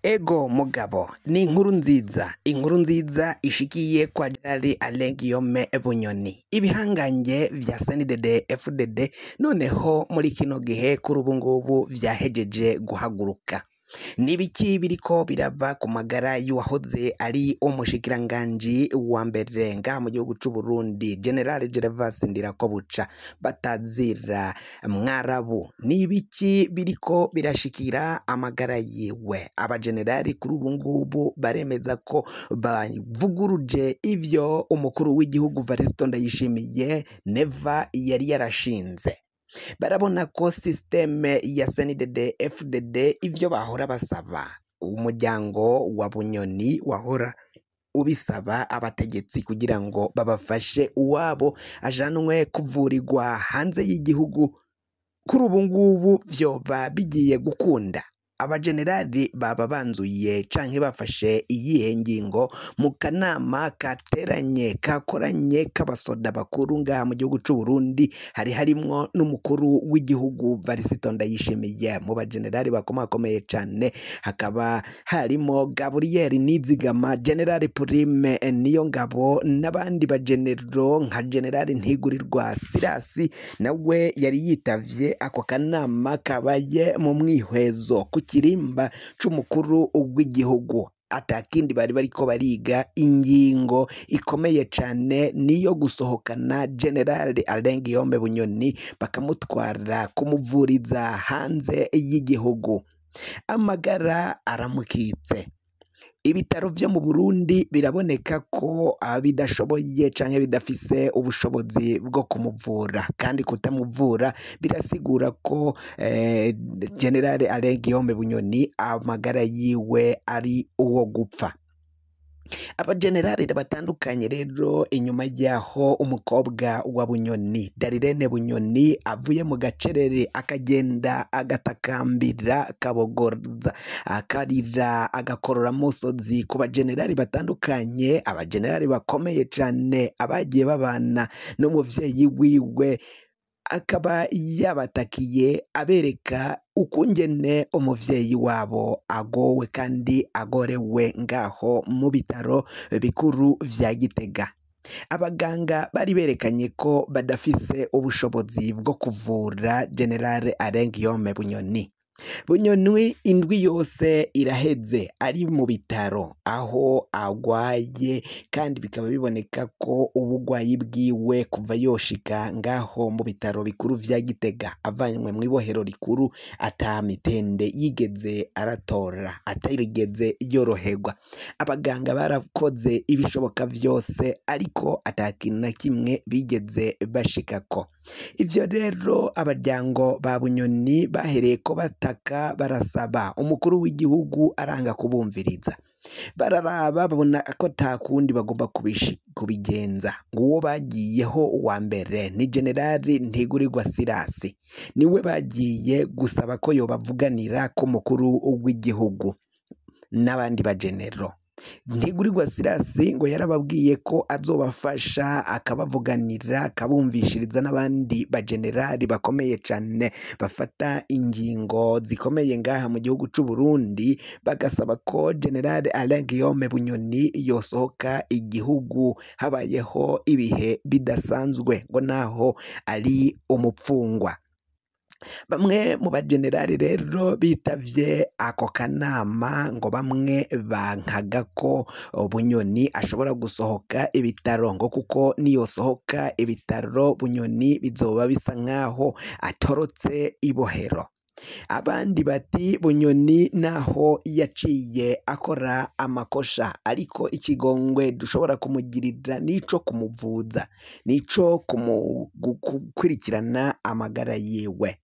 Ego mugabo ni inkuru nziza, inkuru nziza ishikiye kwa Jenerali Alain Guillaume Bunyoni. Ibihangange vya CNDD FDD noneho muri kino gihe kuri ubu ngubu vyahejeje guhaguruka. Nibiki biriko birava ku magara y'uwahoze ari umushikiranganji wa mbere ngaha mu gihugu c'u Burundi, General Gervas Ndirakobuca batazira Mwarabu? Nibiki biriko birashikira amagara yiwe? Abajenerali kuri ubu ngubu baremeza ko bavuguruje ivyo umukuru w'igihugu Varisito Ndayishimiye Neva yari yarashinze. Barabona ko systeme ya CNDD FDD ivyo bahora basaba umuryango wa Bunyoni wahora ubisaba abategetsi kugira ngo babafashe uwabo ajanwe kuvurirwa hanze y'igihugu, kuri ubu ngubu vyoba bigiye gukunda. Abajenerali baba banzuye canke bafashe iyihe ngingo mu kanama kateranye kakoranye k'abasoda bakuru ngaha mu gihugu c'u Burundi? Hari harimwo n'umukuru w'igihugu Varisito Ndayishimiye. Mu bajenerali bakomakomeye cane hakaba harimo Gabriel Nizigama, General Prime Niyongabo n'abandi bagenero nka General Ntigurirwa Sirasi, nawe yari yitavye ako kanama kabaye mu mwihwezo ku kirimba c'umukuru w'igihugu. Atakindi bari bariko bariga, ingingo ikomeye cane niyo gusohokana General Alain Guillaume Bunyoni bakamutwara kumuvuriza hanze y'igihugu. Amagara aramukitse. Ibitaro vyo mu Burundi biraboneka ko bidashoboye canke bidafise ubushobozi bwo kumuvura, kandi kutamuvura birasigura ko General Alain Guillaume Bunyoni amagara yiwe ari uwo gupfa. Abajenerali batandukanye rero, inyuma yaho umukobwa wa Bunyoni Darirene Bunyoni avuye mu gacerere akagenda agatakambira akabogoza akarira agakorora musozi ku bajenerali batandukanye, abajenerali bakomeye cane abagiye babana n'umuvyeyi wiwe, akaba yabatakiye abereka ukungene umuvyeyi wabo agowe kandi agorewe ngaho mu bitaro bikuru vya Gitega. Abaganga bari berekanye ko badafise ubushobozi bwo kuvura General Alain Guillaume Bunyoni. Bunyoni indwi yose iraheze ari mu bitaro aho agwaye, kandi bikaba biboneka ko ubugwayi bwiwe kuva yoshika ngaho mu bitaro bikuru vya Gitega avanywe mw'ibohero rikuru ata mitende yigeze aratora, atarigeze yoroherwa. Abaganga barakoze ibishoboka vyose ariko ata kintu na kimwe bigeze bashikako. Ivyo rero abaryango ba Bunyoni bahereye ko bataka barasaba umukuru w'igihugu aranga kubumviriza. Bararaba babona ko ta kundi bagomba kubigenza. Nguwo bagiyeho uwa mbere ni Generali Ntigurirwa Sirasi, niwe bagiye gusaba ko yobavuganira ku mukuru w'igihugu n'abandi bagenero. Ntigurirwa Sirasi ngo yarababwiye ko azobafasha akabavuganira akabumvishiriza n'abandi bajenerali bakomeye cane bafata ingingo zikomeye ngaha mu gihugu c'u Burundi, bagasaba ko General Alain Guillaume Bunyoni yosohoka igihugu habayeho ibihe bidasanzwe, ngo naho ari umupfungwa. Bamwe mu bajenerali rero bitavye ako kanama ngo bamwe bankaga ko Bunyoni ashobora gusohoka ibitaro, ngo kuko niyosohoka ibitaro Bunyoni bizoba bisa nkaho atorotse ibohero. Abandi bati Bunyoni naho yaciye akora amakosha ariko ikigongwe dushobora kumugirira nico kumuvuza, nico gukurikirana amagara yiwe.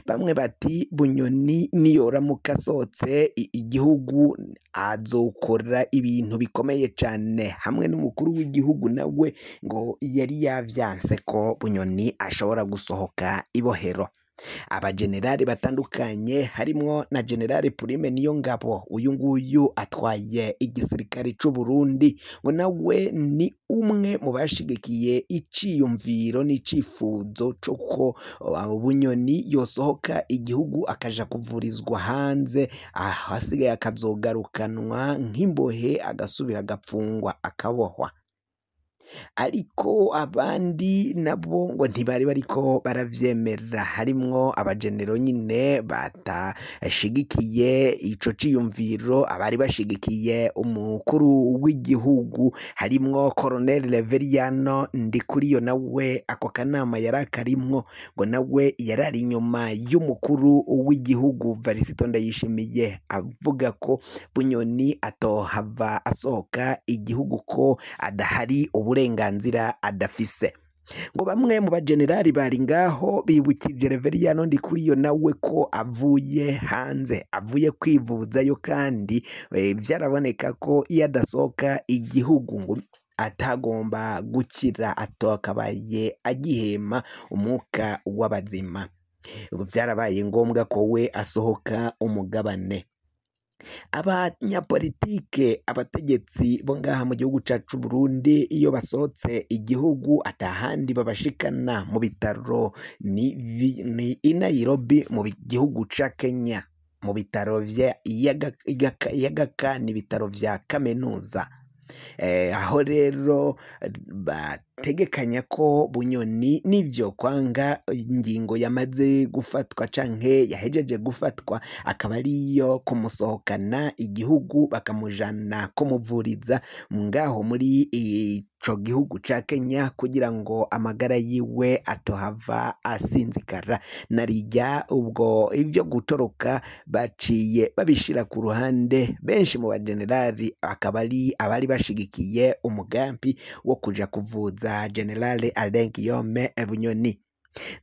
Bamwe bati Bunyoni niyoramuka asohotse igihugu azokora ibintu bikomeye cane, hamwe n'umukuru w'igihugu nawe ngo yari yavyanse ko Bunyoni ashobora gusohoka ibohero. Abajenerali batandukanye harimwo na Generali Prime Niyongabo, uyu nguyu atwaye igisirikare c'u Burundi, ngo nawe ni umwe mu bashigikiye iciyumviro n'icifuzo c'uko Bunyoni yosohoka igihugu akaja kuvurizwa hanze, ahasigaye akazogarukanwa nk'imbohe agasubira agapfungwa akabohwa. Ariko abandi nabo ngo ntibari bariko baravyemera, harimwo abajenero nyine batashigikiye ico ciyumviro, abari bashigikiye umukuru w'igihugu harimwo Colonel Reveriyano Ndikuriyo, nawe ako kanama yari akarimwo, ngo nawe yarari inyuma y'umukuru w'igihugu Varisito Ndayishimiye, avuga ko Bunyoni atohava asohoka igihugu ko adahari uburenganzira adafise. Ngo bamwe mu bajenerali bari ngaho bibukije Reveriyano Ndikuriyo nawe ko avuye hanze, avuye kwivuzayo, kandi vyaraboneka ko iyo adasohoka igihugu ngo atagomba gukira, atakabaye agihema umwuka w'abazima. Vyarabaye ngombwa ko we asohoka umugabane. Abanyapolitike, abategetsi bo ngaha mu gihugu cacu Burundi, iyo basohotse igihugu atahandi babashikana mu bitaro ni i Nairobi mu gihugu ca Kenya, mu bitaro vya Yagaka, ni ibitaro vya kaminuza. Aho rero bategekanya ko Bunyoni n'ivyo kwanga ingingo yamaze gufatwa canke yahejeje gufatwa, akaba ariyo kumusohokana igihugu bakamujana kumuvuriza ngaho muri ico gihugu ca Kenya, kugira ngo amagara yiwe atohava asinzikara. Narirya ubwo ivyo gutoroka baciye babishira ku ruhande, benshi mu bajenerali akaba ari abari bashigikiye umugambi wo kuja kuvuza General Alain Guillaume Bunyoni.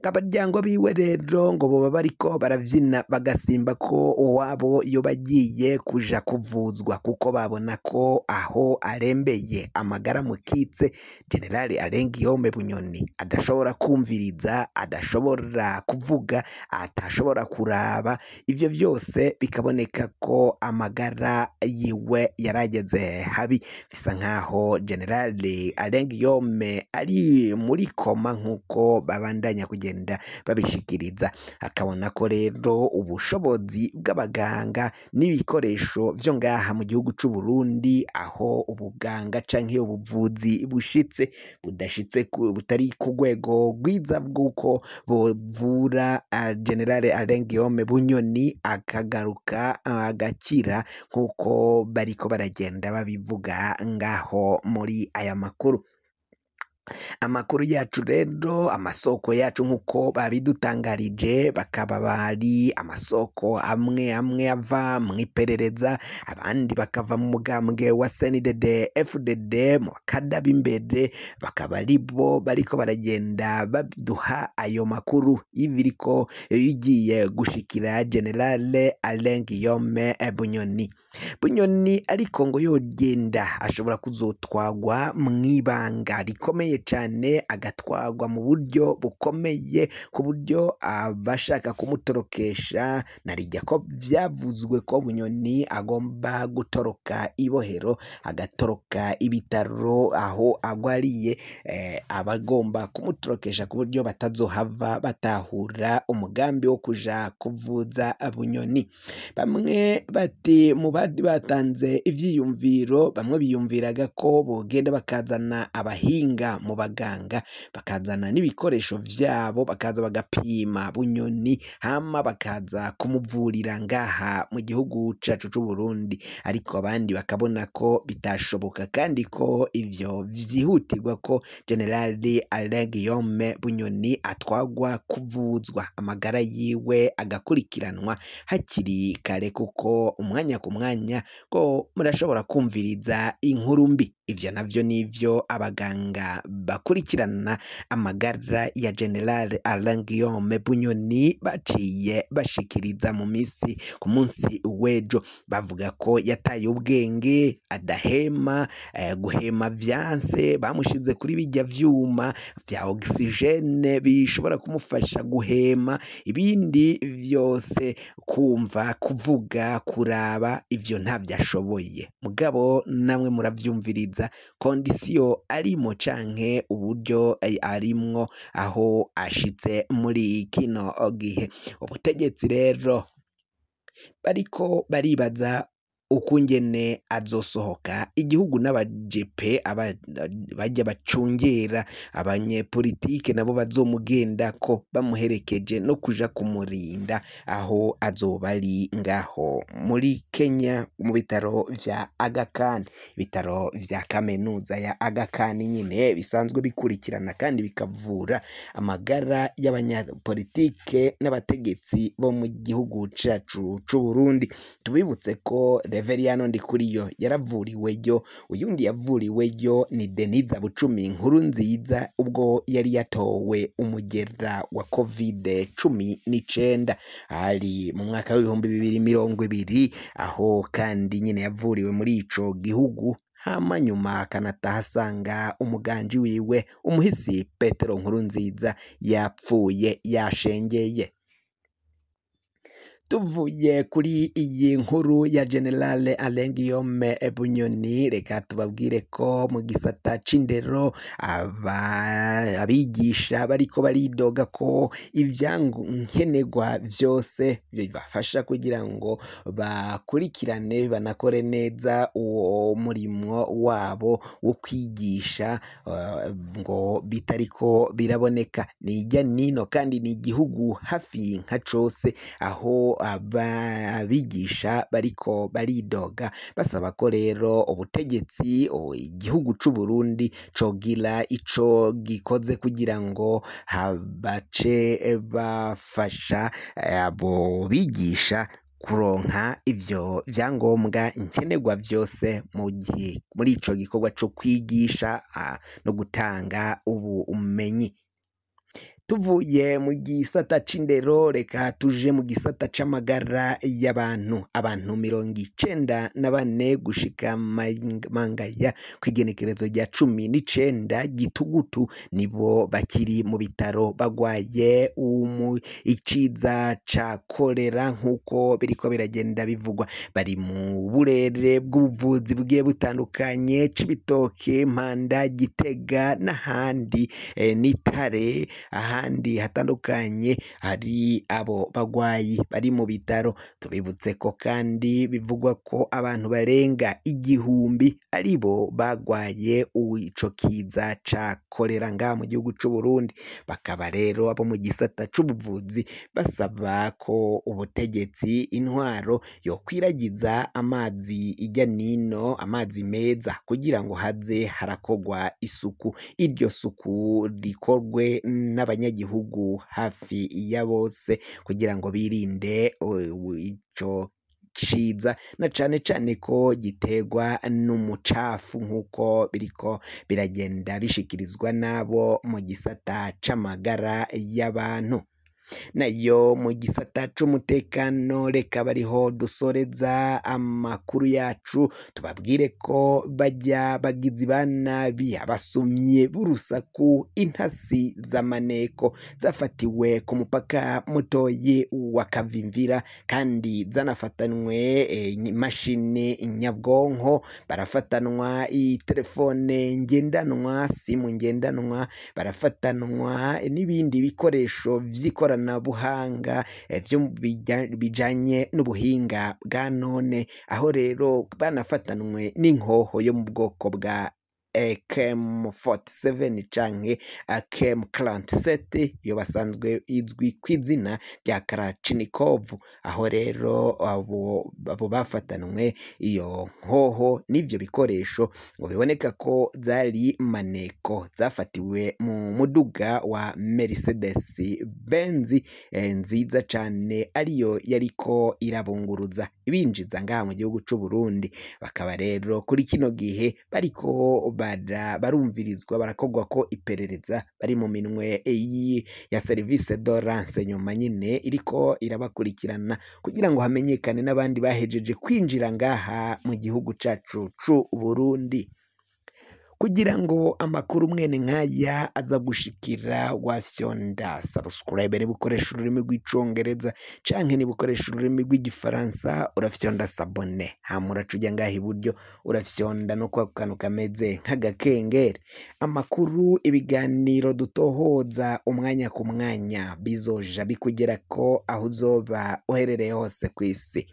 Abaryango biwe rero ngo boba bariko baravyina bagasimba ko uwabo iyo bagiye kuja kuvuzwa, kuko babona ko aho arembeye amagara mukitse General Alain Guillaume Bunyoni adashobora kumviriza, adashobora kuvuga, atashobora kuraba, ivyo vyose bikaboneka ko amagara yiwe yarageze habi. Bisa nkaho General Alain Guillaume ari muri koma nkuko babandanya kugenda babishikiriza, akabona ko rero ubushobozi bw'abaganga n'ibikoresho vyo ngaha mu gihugu c'u Burundi, aho ubuganga canke ubuvuzi bushitse budashitse butari ku rwego rwiza bw'uko bovura General Alain Guillaume Bunyoni akagaruka agakira nkuko bariko baragenda babivuga ngaho muri aya makuru. Amakuru yacu rero, amasoko yacu nkuko babidutangarije, bakaba bari amasoko amwe amwe ava mw'iperereza, abandi bakava mu mugambwe wa CNDD FDD mu bakada b'imbere, bakaba aribo bariko baragenda baduha ayo makuru y'ibiriko bigiye gushikira General Alain Guillaume Bunyoni. Bunyoni ariko ngo yogenda ashobora kuzotwagwa mw'ibanga rikomeye cane, agatwagwa mu buryo bukomeye, ku buryo abashaka kumutorokesha, narirya ko vyavuzwe ko Bunyoni agomba gutoroka ibohero, agatoroka ibitaro aho agwariye, abagomba kumutorokesha ku buryo batazohava batahura umugambi wo kuja kuvuza Bunyoni. Bamwe bati mu bari batanze ivyiyumviro, bamwe biyumviraga ko bogenda bakazana abahinga mu baganga, bakazana n'ibikoresho vyabo, bakaza bagapima Bunyoni, hama bakaza kumuvurira ngaha mu gihugu cacu c'u Burundi. Ariko abandi bakabona ko bitashoboka, kandi ko ivyo vyihutirwa ko General Alain Guillaume Bunyoni atwagwa kuvuzwa, amagara yiwe agakurikiranwa hakiri kare, kuko umwanya ku mwanya ko murashobora kumviriza inkuru mbi. Ivyo navyo nivyo abaganga bakurikirana amagara ya General Alain Guillaume Bunyoni baciye bashikiriza mu misi ku munsi w'ejo, bavuga ko yataye ubwenge, adahema, guhema vyanse, bamushize kuri bijya vyuma vya oxygene bishobora kumufasha guhema, ibindi vyose kumva, kuvuga, kuraba, ivyo ntavyo ashoboye. Mugabo namwe muravyumviriza kondisiyo arimo canke uburyo arimwo aho ashitse muri kino gihe. Ubutegetsi rero bariko baribaza ukungene azosohoka igihugu, n'abajepe bajya bacungera abanyepolitike nabo bazomugenda ko bamuherekeje no kuja kumurinda aho azoba ari ngaho muri Kenya mu bitaro vya Aga Khan, ibitaro vya kaminuza ya Aga Khan nyine bisanzwe bikurikirana kandi bikavura amagara y'abanyapolitike n'abategetsi bo mu gihugu cacu c'u Burundi. Tubibutse ko Reveriyano Ndikuriyo yaravuriweyo, uyundi yavuriweyo ni Deniza Bucumi Nkurunziza ubwo yari yatowe umugera wa Covid-19 hari mu mwaka w'2020, aho kandi nyine yavuriwe muri ico gihugu, hama nyuma akanataha asanga umuganji wiwe umuhisi Petero Nkurunziza yapfuye yashengeye. Tuvuye kuri iyi nkuru ya General Alain Guillaume Bunyoni, reka tubabwire ko mu gisata c'indero abigisha bariko baridoga ko ivyankenerwa vyose bibafasha kugira ngo bakurikirane banakore neza uwo murimo wabo wo kwigisha, ngo bitariko biraboneka. Ni irya nino kandi ni igihugu hafi nka cose aho abigisha bariko baridoga basaba ko rero ubutegetsi igihugu c'u Burundi cogira ico gikoze kugira ngo bace bafasha abo bigisha kuronka ivyo vyangombwa nkenerwa vyose mu gihe muri ico gikorwa co kwigisha no gutanga ubumenyi. Tuvuye mu gisata c'indero, reka tuje mu gisata c'amagara y'abantu. Abantu 94 gushika mangaya kw'igenekerezo rya 19 Gitugutu nibo bakiri mu bitaro bagwaye iciza ca kolera nk'uko biriko biragenda bivugwa. Bari mu burere bw'ubuvuzi bugiye butandukanye, Cibitoke, Mpanda, Gitega n'ahandi, n'Itare, ahandi hatandukanye hari abo bagwayi bari mu bitaro. Tubibutse ko kandi bivugwa ko abantu barenga 1000 aribo bagwaye ico kiza ca kolera ngaha mu gihugu c'u Burundi. Bakaba rero abo mu gisata c'ubuvuzi basaba ko ubutegetsi, intwaro yokwiragiza amazi irya nino, amazi meza, kugira ngo haze harakogwa isuku, iryo suku rikorwe n'abanyagihugu hafi ya bose kugira ngo birinde ico ciza, na cane cane ko giterwa n'umucafu nk'uko biriko biragenda bishikirizwa n'abo mu gisata c'amagara y'abantu. Nayo mu gisata c'umutekano, reka bariho dusoreza amakuru yacu, tubabwire ko bajya bagizi ba nabi abasumye b'urusaku, intasi z'amaneko zafatiwe ku mupaka mutoyi wa Kavimvira, kandi zanafatanwe imashini nyabwonko, barafatanwa telefone ngendanwa, simu ngendanwa, barafatanwa n'ibindi bikoresho vy'ikoranabuhanga bijanye n'ubuhinga bwa none, aho rero banafatanwe n'inkoho yo mu bwoko bwa AK-47 canke AK-47 iyo basanzwe izwi kw'izina rya Kalashnikov. Aho rero abo bafatanwe iyo nkoho n'ivyo bikoresho ngo biboneka ko zari maneko zafatiwe mu muduga wa Mercedes Benz nziza cane, ariyo yariko irabunguruza ibinjiza ngaha mu gihugu c'u Burundi. Bakaba rero kuri kino gihe bariko barumvirizwa, barakorwa ko iperereza, bari mu minwe ya service de renseignement nyine iriko irabakurikirana kugira ngo hamenyekane n'abandi bahejeje kwinjira ngaha mu gihugu cacu c'u Burundi. Kugira ngo amakuru mwene nk'aya aza gushikira, wafyonda subscribe niba ukoresha ururimi rw'icongereza, canke niba ukoresha ururimi rw'igifaransa urafyonda s'abonner, hama uraca uja ngaha iburyo urafyonda no kwa kantu kameze nk'agakengeri. Amakuru, ibiganiro dutohoza umwanya ku mwanya bizoja bikugerako aho uzoba uherereye hose kw'isi.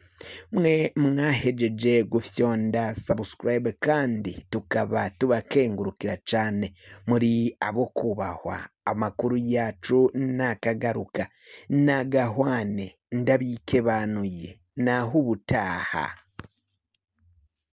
Mwe mwahejeje gufyonda subscribe kandi tukaba tubakengurukira cane, muri abo kubahwa. Amakuru yacu nakagaruka nagahwane, ndabikebanuye, naho ubutaha.